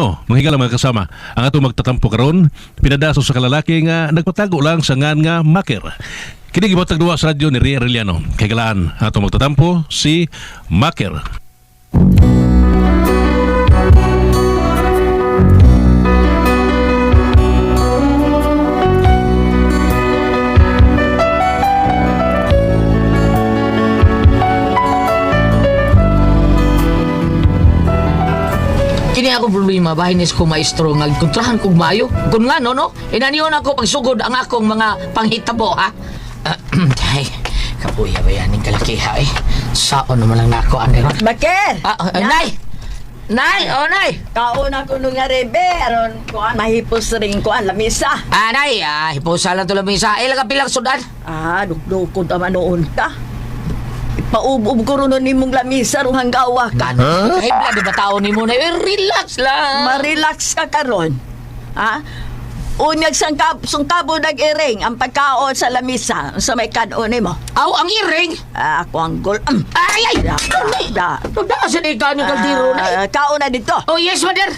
Kuno, mga higala, mga kasama, ang atong magtatampo karon, pinadaso sa kalalaki nga nagpatago lang sa ngan nga Maker. Kini gibuhatag duwa sa radyo ni Ria Arellano. Kahigalaan, ang atong magtatampo si Maker. Kini ako problema bahin is ko maestro nga kontrahan kog maayo. Kun nga no no, inaniyon ako pagsugod ang akong mga panghitabo ha. Ay, kabuya ba yan ning kalakiha eh. Saon naman lang nako ani ron. Maker! Ah, ah, nay. Nay, oh nay. Kaon ako nung nga rebe, aron kuan mahipos rin kuan lamisa. Ah, nay, ah, hipusa lang to lamisa. Eh, laga pilang sudan. Ah, dukdukod ama noon ka. Ipaub-ub ko ron nimong lamisa rong hanggawa ka. Huh? Ay, di ba tao ni mo na? Eh, relax lang. Marelax ka karon. Ha? Unyag sangkab, sungkabo nag-iring ang pagkaon sa lamisa sa may kanon nimo. Aw, ang iring. Ah, ako ang gol. Ay, ay. Da, Nay, da. Pagdaan sa ikaw ni kaldero nay. Ah, kaon na dito. Oh, yes, mother.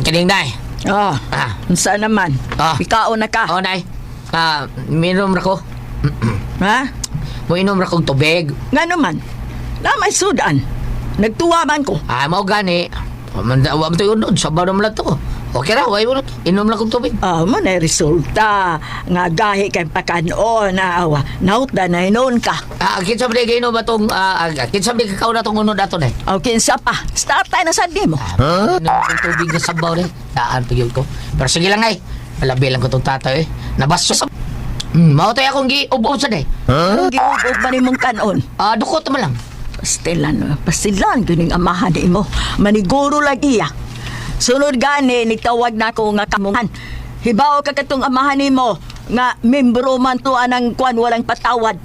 Kining day. Oh, Ah. unsa naman? Ah. Ikaon na ka. Oh, nay. Ah, minom ra ko. Ha? Moinom ra kog tubig. Nga naman. Na may sudan. Nagtuwa man ko. Ah, mao gani. Wa man wa man to unod sabaw naman lang to. Okay ra, way mo. Inom lang kog tubig. Ah, mo na resulta nga gahi kay pakanon na awa. Nautda na hinon ka. Ah, kinsa ba kay ba tong ah, ah, kinsa ba kakaw na tong unod ato nay? O kinsa pa. Start tayo na sad nimo. Huh? Inom kog tubig nga sabaw ni. Daan pa gyud ko. Pero sige lang ay. Malabi lang ko tong tatay eh. Nabaso sa mao tay akong gi ub sa day. Huh? Giubog ba nimong kanon? Ah, dukot man lang. Pastilan, pastilan kining amahan nimo. Maniguro lagi iya. Sunod gani nitawag na ko nga kamungan. Hibaw ka katong amahan nimo nga membro man to anang kwan walang patawad.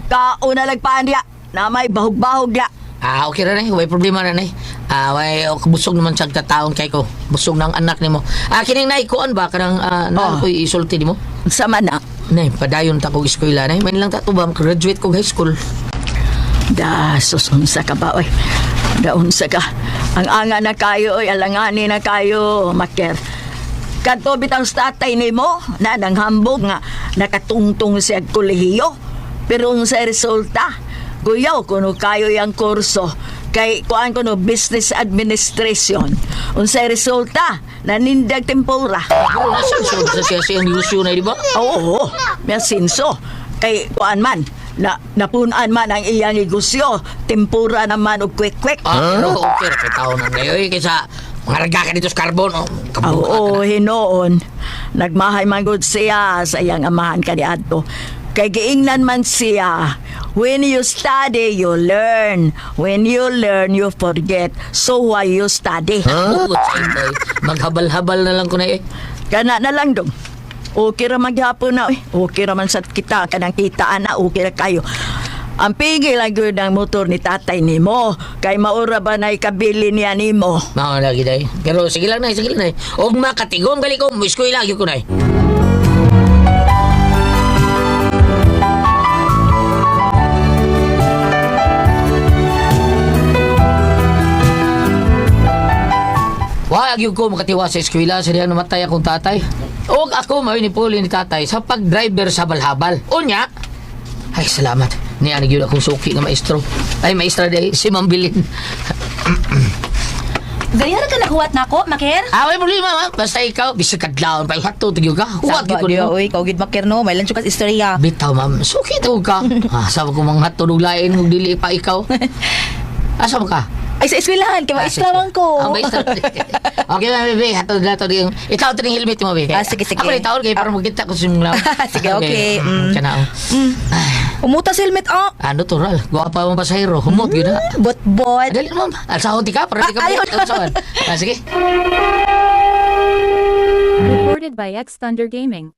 Kaon na lagpaan diya na may bahog-bahog diya. Ah, okay ra nay, way problema na nay. Ah, way oh, busog naman sa kataon kay ko. Busog ng anak nimo. Ah, kining nay kuan ba kanang ah, naa Oh. ko'y isulti nimo? Unsa man na? Nay, padayon ta kog eskwela nay. May lang ta to ba graduate kog high school. Da, susunsa ka ba, oy? Daunsa ka. Ang anga na kayo, oy, alangani na kayo, maker. Kadto bitang sa tatay nimo, na nang hambog nga nakatungtong siya kolehiyo. Pero ang sa resulta, kuyaw kuno kayo yang kurso kay kuan kuno business administration. Unsay resulta, nanindag tempura. Pero nasa sud sa siya siyang negosyo na, di ba? Oo, may sinso. Kay kuan man, na napunan man ang iyang negosyo, tempura naman og kwek-kwek. Ah, pero okay ra kay taon na ngayon. Oy, kaysa mangarga ka dito sa carbon. Oh, kabuka ka Oo, na. hinoon. Nagmahay man gud siya sa iyang amahan kaniadto. Kay giingnan man siya, when you study, you learn. When you learn, you forget. So why you study? Huh? Sa ito, eh. Maghabal-habal na lang ko na eh. Kana na lang dong. Okay ra maghapon na. Oy. Okay ra man sa kita. Kanang kitaan na. Okay ra kayo. Ang pigil lang gyud ang motor ni tatay nimo. Kay maura ba na ikabili niya nimo? Mao lagi day. Pero sige lang na, sige lang na. Og makatigom gali ko, eskwela gyud ko na. Wa gyud ko makatiwa sa eskwela sa diyang namatay akong tatay. Og ako mao ni puli ni tatay sa pag-driver sa balhabal. Unya, ay salamat. Niya na gyud akong suki nga maestro. Ay maestra day si Ma'am Bilin. Ganyan ka nakuwat na ako, Maker? Ah, may problema, ma'am. Basta ikaw, bisag kadlawon pa ihatto gyud ka. Huwag gyud ko nimo. Uy, ikaw gid Maker no, may lancho kas istorya. Bitaw, ma'am. Suki to ka. Ah, sabi ko mga hatto og lain kung dili pa ikaw. Asa mo ka? Ay sa eskwelahan kay maestra man ko. Ah, maestra. Okay, ma'am, baby. Hatto na to yung ikaw to ning helmet mo, baby. Ah, sige, sige. Ako ni taon kay para magkita ko sa imong law. Sige, okay. Mm. Kana. Oh. Umuta sa helmet oh. Ah, natural. Gwapa mo pasahero. Humot gyud na. Bot-bot. Dali, ma'am. Alsahon ti ka para di ka. Ah, ayaw. Alsahon. Ah, sige. Recorded by X Thunder Gaming.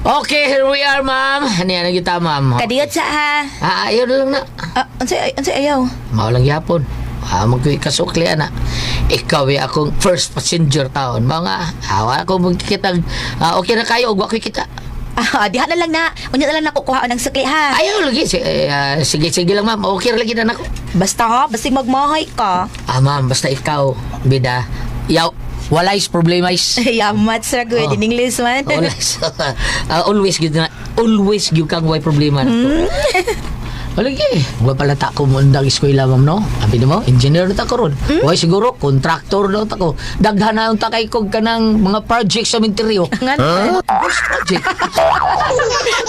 Okay, here we are, ma'am. Ano yan ang kita, ma'am? Kadiyot sa ha. Ah, ayaw na lang na. Ah, unsay unsay ayaw? Mao lang yapon. Ah, magkasukli ana. Ikaw eh, akong first passenger taon. Mga, awa ako magkikita. Okay na kayo, ug wa ko'y kita. Ah, diha na lang na. Unya na lang nako kuhaon ang sukli ha. Ayaw lagi. Sige, sige lang, ma'am. Okay ra lagi na nako. Basta ha, basig magmahay ka. Ah, ma'am, basta ikaw, bida. Yaw, walay problema is. Yamat sir, good Oh. in English man. Always. Always gyud na always gyud kang way problema nako. Lagi, wa pala ta ko mundang eskwela, ma'am, no? Abi nimo, engineer na ta ko ron. Way siguro contractor na ta ko. Daghan na unta kay kog kanang mga project sa minteryo. Nga huh? Best project.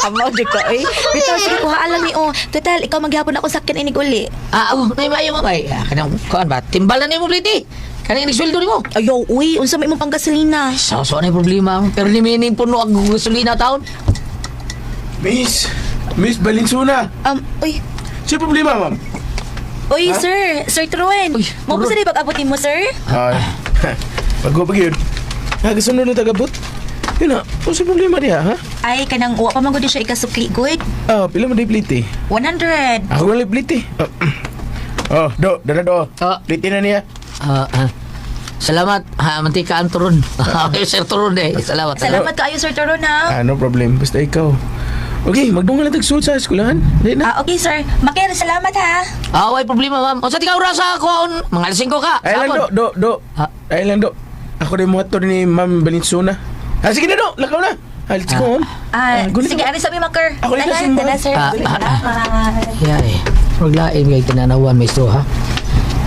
Amo jud ko oy. Bitaw sige kuhaan lang ni oh. Total ikaw maghapon ako sakyan inig uli. Oh, nay maayo ma'am ay. Kanang kuan ba? Timbalan nimo pliti. Kanang inig sweldo nimo. Ayaw, uy, unsa may imong panggasolina? So ano yung problema? Pero ni meaning puno ang gasolina taon. Miss! Miss Balinzuna! Uy, Sino problema, ma'am? uy, sir, Sir Truan. Uy, Mo Truan. pa sa pag-abot nimo, sir? Ay, bago pa yun. Ha, gusto na tagabot? Yun na, ano sa problema diha, ha? Ay, kanang uwa pa man gud siya ikasukli, good. Ah, pila mo di plite? 100. Ako wala plite. Oh, oh do, dala do. Ah. Plite na niya. Ah. Salamat. Ha, mantika ang turon. Sir Turon eh. Salamat. Salamat kaayo, Sir Turon, ha. Ah, no problem. Basta ikaw. Okay, magdungan lang tagsuot sa eskwelahan. Dali na. Ah, okay, sir. Maker, salamat ha. Way problema, ma'am. O sa tika oras ako, mga alas 5 ka. Ay lang, Sabon. do, do, do. Ah. Ay lang, do. Ako rin mo ni Ma'am Balinzuna. Ah, sige na, do. Lakaw na. Ah, let's go on. Ah, gulit sige, ako. ari sa mi, Maker. Ako rin Tara, na simbahan. tara, sir. Ah. Salamat. Yay. Paglain kay tinanawan, maestro, ha?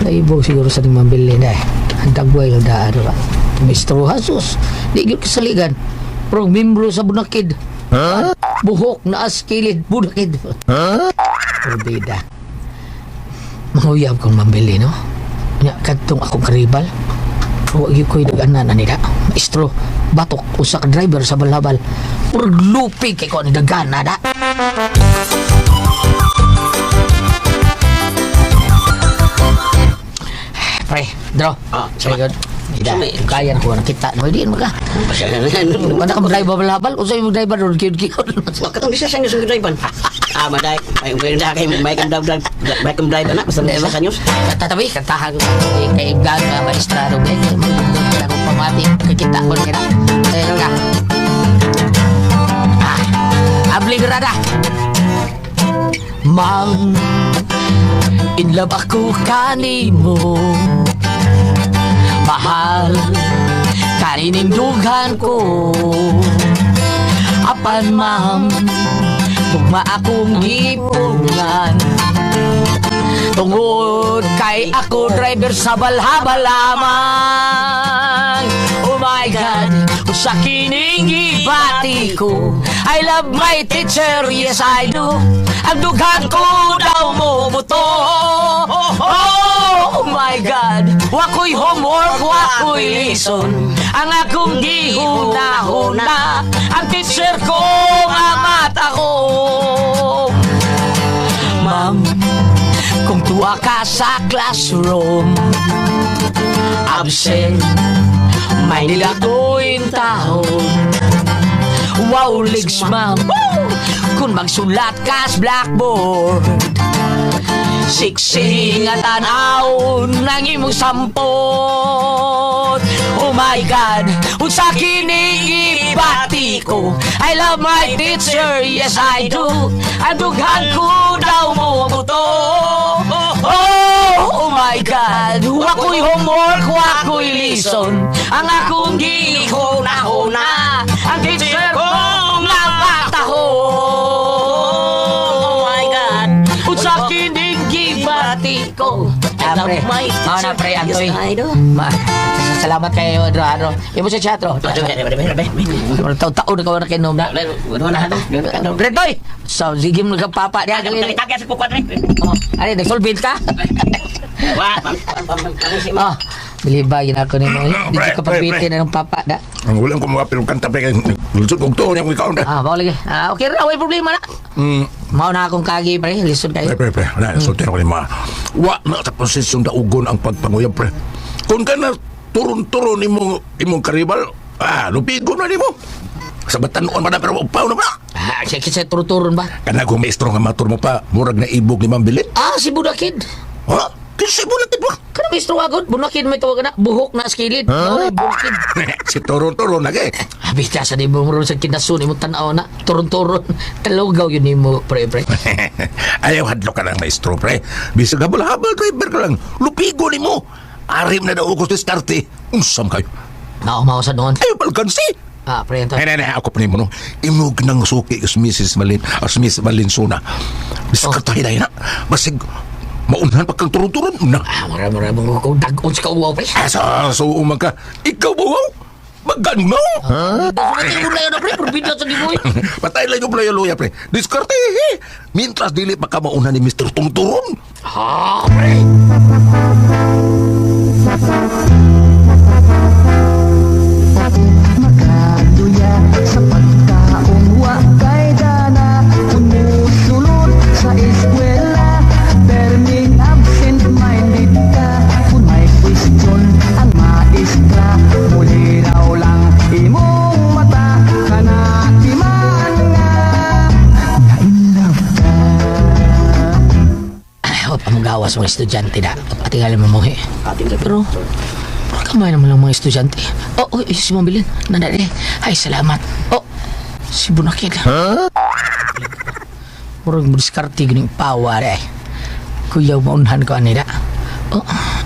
Naibog siguro sa ning mambili na eh. Ang dagway ng daan, ba? Maestro, ha? Sus, di gyud kasaligan. Pero membro sa bunakid. Huh? Buhok na askilid, bunakid. Huh? Pero bida. Manguyab kong mambili, no? Nya, kadtong akong karibal. Wa gyud ko'y nag-anan nila. Maestro, batok usa ka driver sa balabal. Puro lupi kay ko ni dagana da. Pre, draw. Ah, Very good. Ida, kaya na ko nakita. No, di mo ka. Wala kang driver balabal. Usay mo driver ron kyud kyud. Katong bisa sa news drive. Ah, maday. Ay, may da kay may kam drive may kam drive ana basta bisa sa news. Tatabi, kantahan ko. Eh, kay Ibgan nga maestrado. Eh, kaya ko pamati. Kikita ko nila. Eh, ka. Ah, abli grada. Ma'am, in love ako kanimo. Mahal, kaninindughan ko. Apan ma'am, tugma akong gipungan. Tungod kay ako driver sa balhabal lamang. Oh my God, sa kining gibati ko. I love my teacher, yes I do. Ang dughan ko daw mo buto. Oh my God, wako'y homework, wako'y lesson. Ang akong gihuna-huna, ang teacher ko nga mata ko. Ma'am, kung tuwa ka sa classroom, absent, may nilaguin taon. Wow, legs, ma'am. Kung magsulat ka sa blackboard, siksing at tanawon ng imong sampot. Oh my God, unsa kini ibati ko. I love my teacher, yes I do. Ang dughan ko daw mo buto. Oh, oh my God, wako'y homework, wako'y lesson. Ang akong gihuna-huna, ang teacher ko nga matahon. Oh my God. Unsa kining gibati ko. Ah, pre. Mao na, pre, Antoy. Yes, I do. Ma, salamat kayo, Dro. Ano? Imo sa chat, Dro. Taon-taon na ka na kinom na. Pre, Toy! So, sige mo nagpapa niya. Oh, ano, nagsolvent ka? Oh, bili ba yun ako nimo? Dito Pre, ka pre, pagbitin na ng papa na. Ang walang ko mga pero kanta pre kay lusot kog tuon akong ikaw na. Ah, mao lagi. Ah, okay ra, way problema na. Mao na akong kagi, pre. Lisod kayo. Pre, pre, pre. Wala, sulti ako ni ma. Wa na sa posisyon daugon ang pagpanguyab, pre. Kung ka na turun-turun imong imong karibal, ah, lupigon na nimo. Sa batanon pa na pero upaw na ba? Ah, sige sa turuturon ba? Kana kung maestro nga matur mo pa, murag na ibog ni Ma'am Bilit. Ah, si Budakid. Ha? Kinsa mo lang ba? Kana maestro agod, bunakid may tawag na, buhok na skilid. Huh? Bunakid. Si Turon-Turon lagi. Abi, sa di mo ron sa kinasun, imong tanaw na, turon-turon. Talugaw yun nimo, pre, pre. Ayaw hadlo ka lang, maestro, pre. Bisag habal-habal driver ka lang. Lupigo ni mo. Arim na daw ko diskarte. Unsam kayo. Naumao sa noon. Ayaw balkansi. Ah, pre, ito. Ay, nay, ako pa nimo, no? Imog nang suki as Mrs. Malin, as Miss Valenciona. Diskarte na na. Basig, maunhan pa kang turun-turun. Na. Ah, mura, mura, mura, kung dag-on sa kauwaw, pre. Asa, so umang ka. Ikaw ba, wow? Magano? Huh? Mo na pre, probido sa di mo. Eh. Patay lang yung playa-luya, pre. Diskarte, eh. Mientras dili pa ka mauna ni Mr. Turun-Turun. Ha, pre. Makaduya sa pagkaon wa kay dana Kung musulod sa eskwela Perming absent-minded ka. Kung may question ang maestra, muliraw lang imong mata. Kana di man nga na-in love ka. Ay, huwag pa magawas mga estudyante na. Patingalin mo mo, eh. Pero, pero kamay naman lang mga estudyante. Oh, oh, si Mabilin. Nandali. Ay, salamat. Oh, si Bunakid. Huh? Murag mo diskarte ganing power eh. Kuya, maunhan ko anila. Oh,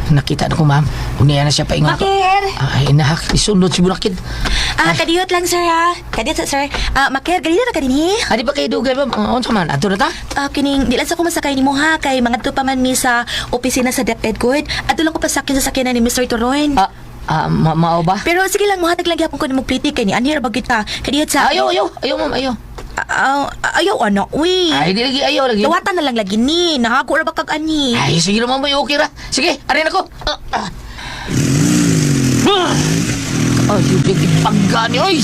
nakita na ko, ma'am. Uniya na siya paingon ko. Maker! Ay, nahak. Isunod si Bunakid. Ah, kadiyot lang sir ha. Kadiyot sa sir. Ah, Maker, ganina na ka dinhi. Adi pa kayo dugay, ma'am? Unsa man? Ato na ta? Ah, kining di lang sa ko masakay nimo ha kay mangadto pa man mi sa opisina sa DepEd good. Adto lang ko pasakyan sa sakyanan ni Mr. Turon. Ah, ah, mao ba? Pero sige lang mohatag lang gyapon ko nimo pliti kay ni anhi ra ba gyud ka. Kadiyot sa Ayaw, ayaw. Ayaw, ma'am, ayaw. Ah, ayaw ano, uy. Ay, di lagi, ayaw lagi. Dawatan na lang lagi ni. Nahago ra ba kag ani? Ay, sige naman may okay ra. Sige, arin ako. Ah, ah. Ah! Ay, yung big paggani, oy!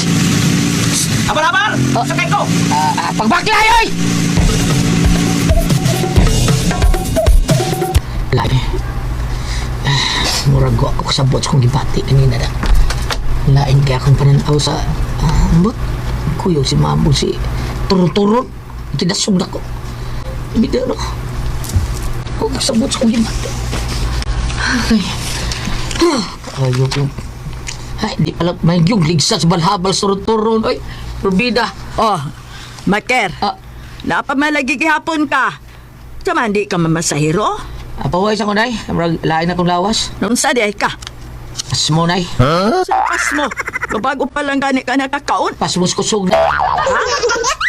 Habal-habal! Sakay ko! Ah, ah, pagbaklay, oy! Lain. Ah, murag ko ako kasabot sa kong gibati kanina na. Lain kaya akong pananaw sa ambot. Kuyo si mamo si turun-turun. Tinasog na ko. Bida no. Ako kasabot sa kong gibati. Ay. Ayaw ko. Ay, di pala may yung ligsa sa balhabal turun-turun. Ay, Rubida. Oh, Maker. Ah. Napamalagi gihapon ka. Sama di ka mamasahiro? Apaway sa ko, nay. Murag, lain akong lawas. Nung sa di ay ka. Pasmo, nay. Sa pas mo. Babago pa lang gani ka nakakaon. Pasmos kusog na. Ha?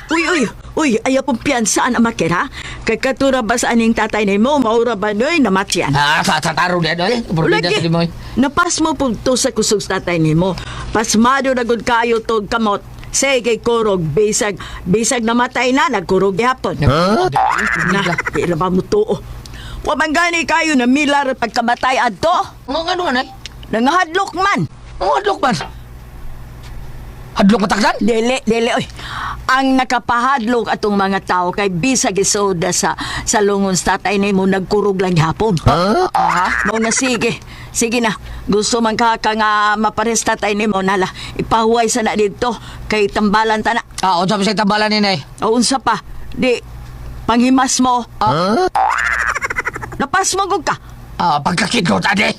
Uy, uy, uy, ayaw pong piyansaan ang Maker, ha? Kay katura ba sa aning tatay ni mo, maura ba noy namatyan? Ah, tataro na, ay. Rubida sa limoy. Napas mo pong to sa kusog sa tatay nimo. Pasmado na gud kayo tog kamot. Sige, kurog, bisag, bisag namatay na, nagkurog gihapon. Huh? Na, di na ba mo tuo? Wa man gani kayo na milar pagkamatay adto. Nga nga naman, ay. Nangahadlok man. Ang hadlok man. Hadlok matakdan? Dili, dili, oy. Ang nakapahadlok atong mga tao kay bisag isoda sa sa lungon sa tatay nimo nagkurog lang gihapon. Huh? Aha. Mao na sige. Sige na. Gusto man ka ka nga mapares tatay nimo nala. Ipahuway sa na didto kay tambalan ta na. Ah, unsa pa siya tambalan ni, nay? O unsa pa? Di panghimas mo. Ah. Napas mo gud ka. Ah, pagkakidlot, ade.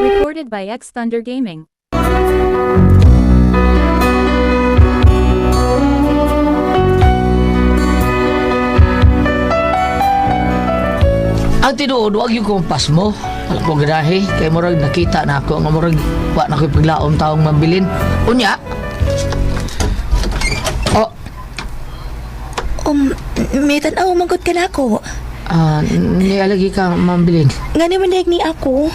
Recorded by X Thunder Gaming. Ang tinuod, wag yung kumpas mo. Wala ko ganahe. Kay murag nakita na ako. Nga murag, wa na ko'y paglaom taong mabilin. Unya. Oh, May tan-aw manggod ka na ako. ah, nialagi ka mabilin. Ngani man daig ni ako.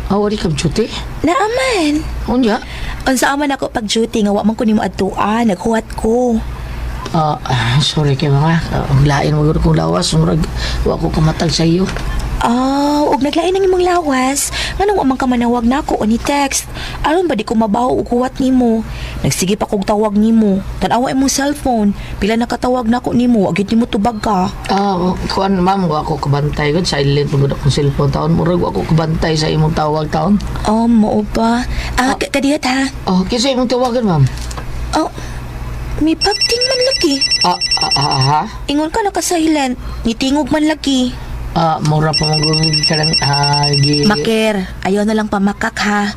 Ah, wali ka duty. Naaman. Unya. Unsa aman ako pag duty nga wa man ko nimo adtuan, naghuwat ko. Ah, ah, sorry kay mga. Ang lain mo kong lawas. Murag, wa ko kamatag sa iyo. Ah, og naglain ang imong lawas. Nganong wa man ka manawag nako o ni text? Aron ba di ko mabaho og huwat nimo? Nagsige pa kog tawag nimo. Tan-awa imong cellphone. Pila nakatawag nako nimo, wa gyud nimo tubag ka. Ah, kuan ma'am, wa ko kabantay gud silent pud akong cellphone taon. Murag wa ko kabantay sa imong tawag taon. Oh, mao ba? Ah, kadiyot ha. Oh, kinsa imong tawagan, ma'am? Oh, may pagting man lagi. Ah, ah, ah, ha? Ingon ka naka-silent. Nitingog man lagi. Mura pa mong kanang Maker, ayaw na lang pamakak ha.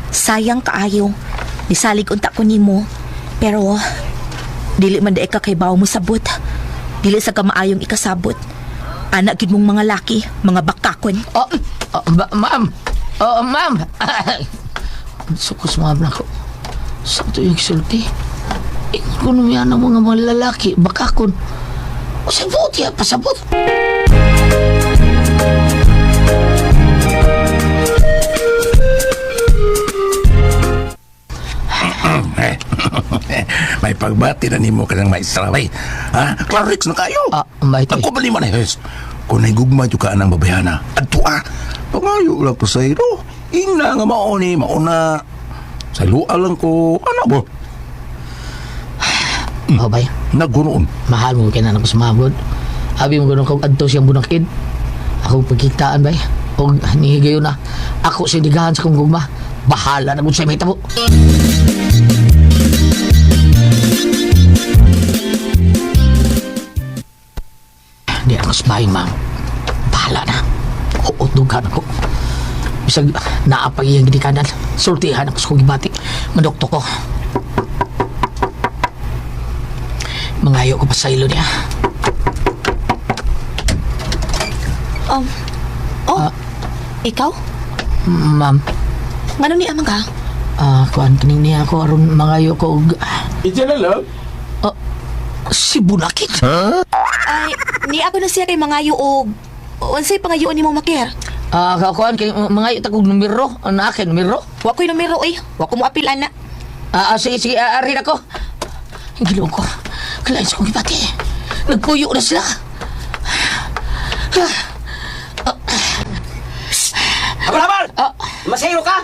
Sayang kaayo. Nisalig unta ko nimo. Pero dili man dae ka kay bawo mo sabot. Dili sa kamaayong ikasabot. Anak gid mong mga laki, mga bakakon. Oh, oh, ma'am. Oh, ma'am. Sukos ma'am na ko. Sakto yung sulti. Ingon ko numiyan ang mga mga lalaki, bakakon. O sabot ya, pasabot. May pagbati na nimo kanang maestra bay. Ha? Clarix na kayo. Ah, may Ako ba man eh. Kung nahigugma jud ka anang babayana, adto ah. Pangayo lang ko sa iro. Ingna nga mao ni mauna. Sa lua lang ko, ano ba? Oh, bay. Nagunoon. Mahal mo kay na ko sa mga Abi mo ganun kong adto siyang bunakid. Ako pagkitaan bay. Og nihigayon na. Ako sindigahan sa kong gugma. Bahala na kung sa'yo mahitabo. Di ako sa bahay, ma'am. Bahala na. Uutdugan ako. Bisag naapag iyang ginikanan. Sultihan ako sa kong gibati. Mandokto ko. Mangayo ko pa sa ilo niya. Oh, ikaw? Ma'am, Ngano ni amang ka? Kuan kining niya ako aron mangayo ko og Ito na lang. si Bunakit. Ay, ni ako na siya kay mangayo og unsay pangayoon nimo Maker? Kuan kay mangayo ta kog numero, ano akin numero? Wa ko'y numero eh. Wa ko mo apil ana. Sige sige, arin ako. Ang Ginoo ko. Kalain sa kong gibati. Nagpuyo na sila. Habal, habal! Ah. Masayro ka?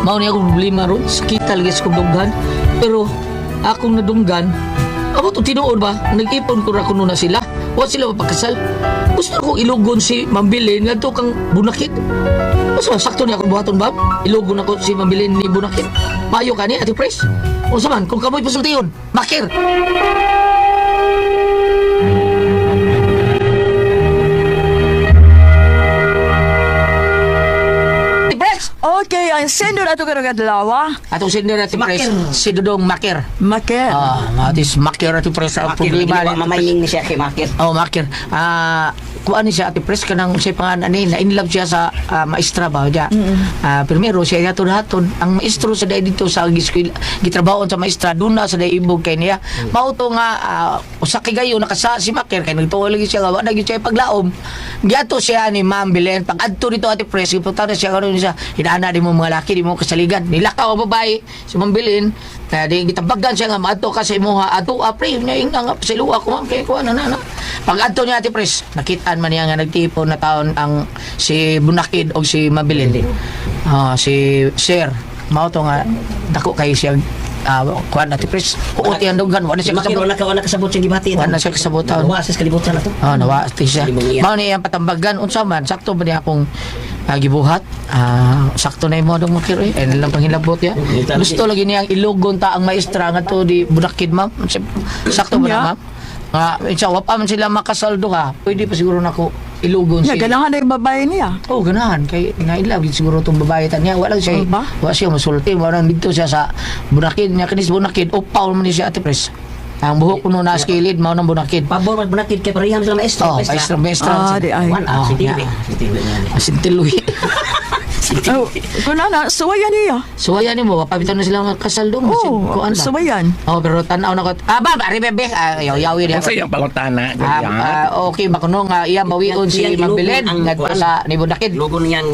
Mao ni akong problema ron, sakita lagi sa kong dunggan. Pero akong nadunggan, abot og tinuod ba, nag-ipon ko ra kuno na sila. Wa sila mapakasal. Gusto ko ilugon si Mambilin ngadto kang Bunakit. Basta sakto niya akong buhaton ba? Ilugon ako si Mambilin ni Bunakit. Mayo ka ni Ate Pres. Unsa man kung kamoy pasultihon, makir. Ate Pres! Okay, ang sender ato karong adlaw. Atong sender Ate Pres, si Dudong Makir. Maker. Matis Makir Ate Pres ang Makir, problema. lagi ni Ate Pres. mamaying ni siya kay Makir. Oh, Makir. Kuan ni siya Ate Pres kanang siya pangan ani na in love siya sa maestra ba diya. Primero siya haton haton ang maestro sa dai dito sa giskwil gitrabaho sa maestra duna sa dai ibog kay niya. Mao to nga usa kay gayo nakasa si Makir kay nagtuo lagi siya nga wa na gyud siya paglaom. Giadto siya ni Ma'am Belen pag adto dito Ate Pres gipunta na siya karon siya inaana di mo mga laki di mo kasaligan. Nilakaw ang babae si Ma'am Belen na di gitabagan siya nga maadto ka sa imuha adto pre nya ingna nga sa luwa ko ma'am kay kuan na na. Pag adto niya Ate Pres nakitaan man niya nga nagtipon na taon ang si Bunakid og si Mabilin. Si Sir mao to nga dako kay siya kuan Ate Pres. Uot ang dughan wa na siya Makir, kasabot. wala kasabot siyang gibati. Wala na siya kasabotan. Wala siya kalibutan na to. Oh, nawa ti siya. Limong iya. Mao ni iyang patambagan unsa man sakto ba niya akong gibuhat? Sakto na imo dong makir eh. Ay lang panghilabot ya. Gusto lagi niyang ilugon ta ang maestra nga to di Bunakid ma'am. Sakto ba na Yeah. ma'am? Nga unsa wa pa man sila makasaldo ha. Pwede pa siguro nako ilugon Ya, si ganahan na yung babae niya. Oh, ganahan kay nailab gid siguro tong babae ta niya. Wala siya. Oh, ba? Wa siya masulti, wala dito siya sa Bunakid niya kinis Bunakid upaw man ni siya Ate Pres. Ang buhok kuno na skilid mao nang Bunakid. Pabor, magbunakid kay pareham sila maestro. Oh, maestra, maestra. Ah, di ay. One, Oh, si TV. yeah. Si TV niya. Sintiluhi. Oh, kung na, suwayan niya. Suwayan nimo, wapabitaw na sila nga kasal dong. Oo, Kuan ba? suwayan. Oh, pero tan-aw na ko. Ba, ari bebe. Yaw yawi diha. Unsa iyang pangutana? Okay ba kuno nga iya bawion si Iyang Ma'am Belen ilugon ang ngadto kuan. sa ni Bunakid. Ilugon niyang,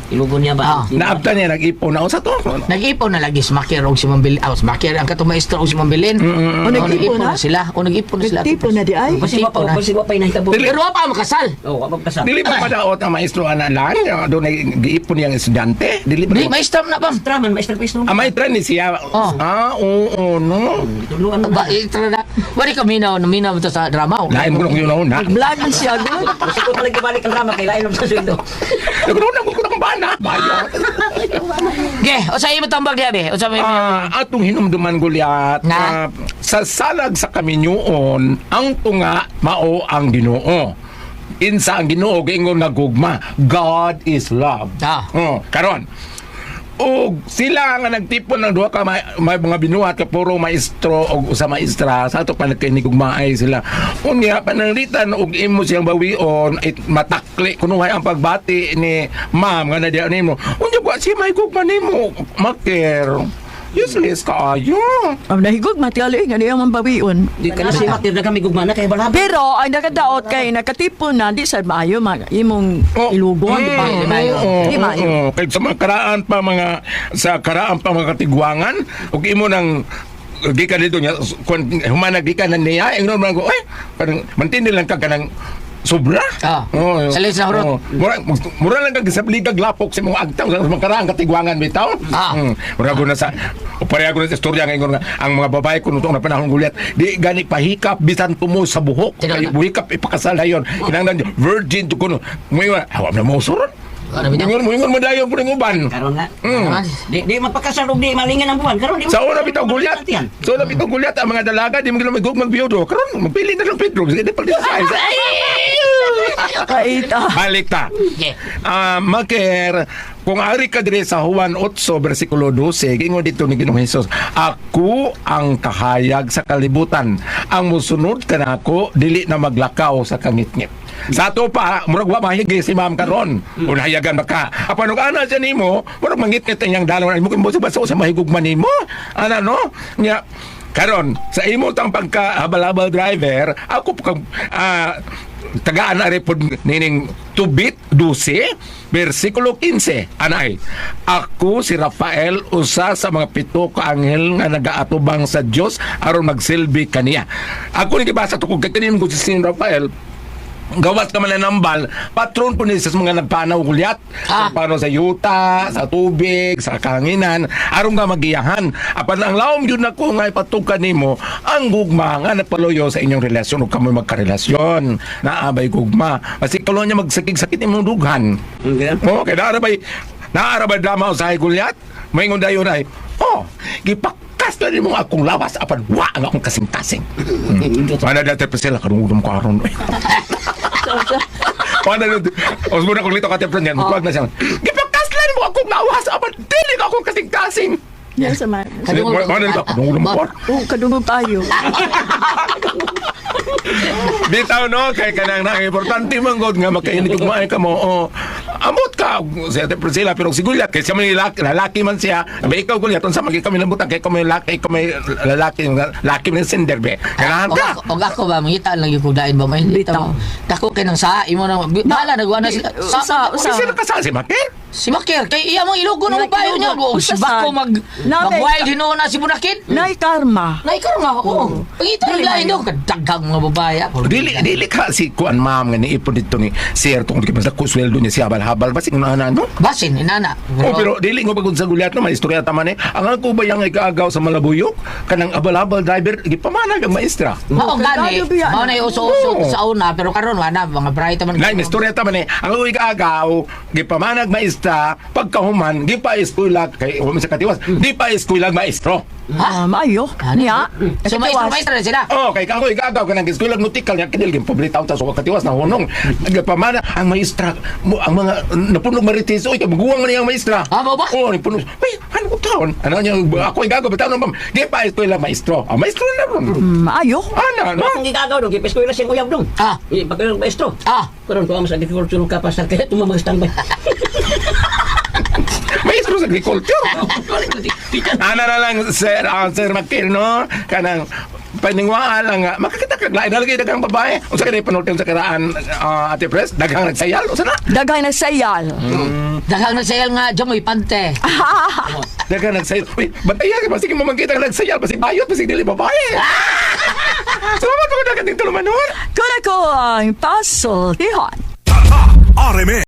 ilugon niya ba? Ah. Naabtan niya nag-ipon na unsa to? Nag-ipon na lagi si Makir og si Ma'am Belen. Ah, si Makir ang katong maestro og si Ma'am Belen. Oh, Oh, nag-ipon na? sila. Oh, nag-ipon na sila. Nag-ipon na di ay. Kasi wa pa, Nag-ipon na. kasi wa pa inahitabo. Pero wa pa makasal. Oh, wa pa kasal. Dili pa padaot ang maestro ana lang, doon ay giipon niyang estudyante. Dili pa. Di maestro na ba? Maestra man, maestra pa Ah, maestra ni siya. Oh. Ah, oo, no. Tuluan Ba, itra na. Wari kami na naminaw to sa drama. oh. Lain ko yun na. Vlog man siya, good. Gusto ko talaga balik ang drama kay lain sa sweldo. Nagro na ko akong na. Bayo. Ge, usa imo tambag diha be? Usa may Atong hinumduman, Gulyat, Na? sa salag sa kaminyuon, ang tunga mao ang Ginoo. Insa ang Ginoo? Giingon nga gugma. God is love. Oh, karon. Og sila nga nagtipon ng duha ka may mga binuhat ka puro maestro og usa maestra sa ato pa nagkainigugmaay sila. Unya pananglitan og imo siyang bawion it, matakli kunuhay ang pagbati ni ma'am nga nadiya nimo. Unya wa siya may gugma nimo, maker. Useless kaayo. Ang nahigog matiali nga niya man bawion. Di ka na si Makir na kami gugma na kay balab. Pero ang nakadaot kay nakatipon na di sad maayo mag imong ilugon, di ba? Di maayo. Oo, Di maayo. oo. Kay sa mga karaan pa mga sa karaan pa mga katigwangan ug imo nang gikan dito niya kun humanag gikan na niya ingnon man ko eh parang mantindi lang ka kanang sobra. Oo. Sa liis na hurot. Oo. Mura lang kag sabligag lapok sa imong agtaw sa mga karaang katigwangan bitaw. Mura ko na sa o pareha ko na sa istorya nga ingon nga ang mga babae kuno na panahon, Gulyat, di gani pahikap bisan tumo sa buhok. Tinuod Kay na. buhikap ipakasal dayon. Kinahanglan virgin to kuno. Moingon, hawa na mo suron. Ano bitaw? Moingon mo dayon po ning uban. Karon nga. Di di magpakasal og di malingan ang buwan. Karon di Sa una bitaw, Gulyat. Sa una bitaw, Gulyat, ang mga dalaga di mo gila magbiyudo. Karon magpili na lang Pedro. Sige, di pag Kaita. Balik ta. Ge. Maker, kung ari ka diri sa Juan 8 versikulo 12, gingon dito ni Ginoong Hesus, "Ako ang kahayag sa kalibutan. Ang musunod kanako dili na maglakaw sa kangitngit." Sa ato pa, murag wa mahigi si ma'am karon. Kung hayagan ba ka. Apan og ana siya nimo, murag mangitngit ang iyang dalaw mo kung baso sa mahigugma nimo. Ana no? Nya karon sa imo tang pagka habal-habal driver, ako pa kang tagaan na rin po nining Tobit 12 versikulo 15 anay, "Ako si Rafael, usa sa mga pito ka anghel nga nagaatubang sa Dios aron magsilbi kaniya." Ako ni gibasa to kung kay ko si Sin Rafael gawas ka man nambal, patron po ni sa mga nagpanaw, Gulyat. Nagpanaw sa yuta, sa tubig, sa kahanginan, aron nga magiyahan. Apan ang laom yun ako nga ipatukan nimo, ang gugma nga nagpaluyo sa inyong relasyon ug kamoy magkarelasyon. Naabay gugma. Kasi kulo niya magsakig-sakit imong dughan. Oh, kay naara bay drama usahay, Gulyat. Maingon dayon ay, "Oh, gipakas na nimo akong lawas apan wa ang akong kasing-kasing." Mana dati pa sila karungudom ko aron. Mana dati. Os muna kong lito ka templo niyan, magkuwag na siya. "Gipakas na nimo akong lawas apan dili ka akong kasing-kasing." Yes, man. Mana dati karungudom ko. Oh, kadungog tayo. Bitaw no kay kanang nang importante man gud nga makainig ug maay kamo. Oh, amot ka si Ate Priscilla pero si Gulyat kay siya may lalaki, lalaki man siya. Abi ikaw, Gulyat, unsa man kami lambutan kay kami lalaki, kami lalaki lalaki man sender be. Ganahan Og ka. ako ba mangita lang yung kugdain ba may bitaw. Dako kay nang sa imo na bahala nagwa na sila. Usa, usa. Kasi nakasal si Maki. Si Makir kay iya mong ilogo na bayo niya. Og si Usa Bako sad. mag mag wild hinuon na si Bunakin. Nay karma. Nay karon nga oo. Pangita lang lain daw kadaghang mga babae. ah. Dili dili ka si kuan ma'am nga niipon dito ni sir tungod kay mas dako sweldo niya siya habal-habal basig na no. Basin inana. Oh, pero dili nga pagod sa Gulyat no may istorya ta man eh. Ang ako ba yang ikaagaw sa Malabuyok kanang abal-habal driver gipamanag ang maestra. Mao gani. Kagado biya, Mao na uso-uso Oo. sa una pero karon wala mga bright man. Nay, may istorya ta man eh. Ang ako ikaagaw gipamanag maestra pagkahuman gipa-eskwela kay wa man sa katiwas. Di pa eskwela maestro. Ha? Ah, maayo. Niya. So maestro maestro na sila. Oh, kay ako ikaagaw kanang eskwela nautical niya kinil pobre taon ta so katiwas na hunong. Gipamana ang maestra mo ang mga napunog marites oy kay maguwang man niyang maestra. Ah, mao ba? Oh, napunog. Uy, ano ko taon? Ano niya ako ikaagaw bitaw ma'am. Di pa eskwela maestro. Ah, maestro na ron. Maayo. Ana, no? Akong gigagaw dong, gipiskuwela siyang uyab dong. Pagkaroon maestro. Karon ko sa agriculture ka pa sa kaya tumamag standby. Maestro sa agriculture. Ana na lang sir, sir Makir no kanang paningwaan lang nga makakita kag lain lagi daghang babae unsa kay panulti sa karaan, Ate Pres, daghang nagsayal unsa na. Daghang nagsayal. Daghang nagsayal nga jamoy pante. Daghang nagsayal, uy, bantayan kay basig mo makita nga nagsayal basig bayot basig dili babae. Salamat po daghang tulumanon. Kuna ko ang pasultihan. RMN.